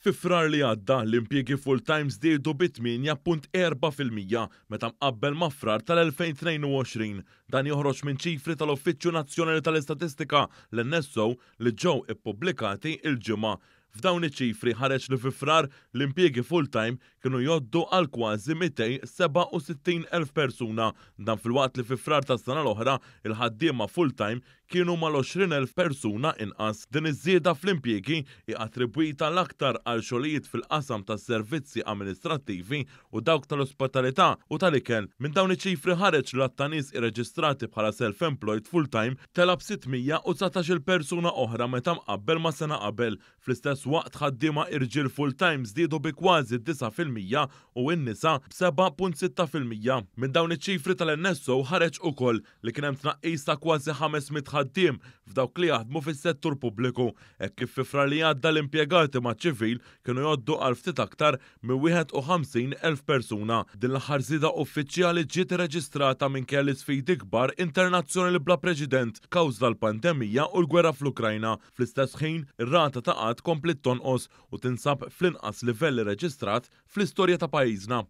Fi Frar li għadda, l-impjiegi full-time żdiedu bi 8.4% meta mqabbel ma' Frar tal-2022. Dan joħroġ minn ċifri tal-Uffiċċju Nazzjonali tal-Istatistika, l-NSO, li ġew ippubblikati l-Ġimgħa. F'dawn iċ-ċifri ħareġ li fi Frar l-impjiegi full-time kienu jgħoddu għal kważi 267,000 persuna. Dan filwaqt li fi Frar tas-sena l-oħra, il-ħaddiema full-time kienu mal-20,000 persuna inqas. Din iż-żieda fl-impjiegi hi attribwita l-aktar għal xogħlijiet fil-qasam tas-servizzi amministrattivi u dawk tal-ospitalità u tal-ikel. Minn dawn iċ-ċifri ħareġ li l-għadd ta' nies irreġistrati bħala self-employed full-time tela' b'619-il persuna oħra meta mqabbel ma' sena qabel. Fl-istess waqt ħaddiema irġiel full-time żdiedu bi kważi 9% u n-nisa b'7.6%. Minn dawn iċ-ċifri tal-NSO ħareġ ukoll li kien hemm tnaqqis ta' kważi 500 ħaddiem f'dawk li jaħdmu fis-settur pubbliku, hekk kif fi Frar li għadda l-impjegati maċ-ċivil kienu jgħoddu għal ftit aktar minn 51,000 persuna. Din l-aħħar żieda uffiċjali ġiet irreġistrata minkejja l-isfidi kbar internazzjonali bla preċedent kawża l-pandemija u l-gwerra fl-Ukrajna. Fl-istess ħin, ir-rata ta' qgħad kompliet tonqos u tinsab fl-inqas livell irreġistrat fl-istorja ta' pajjiżna.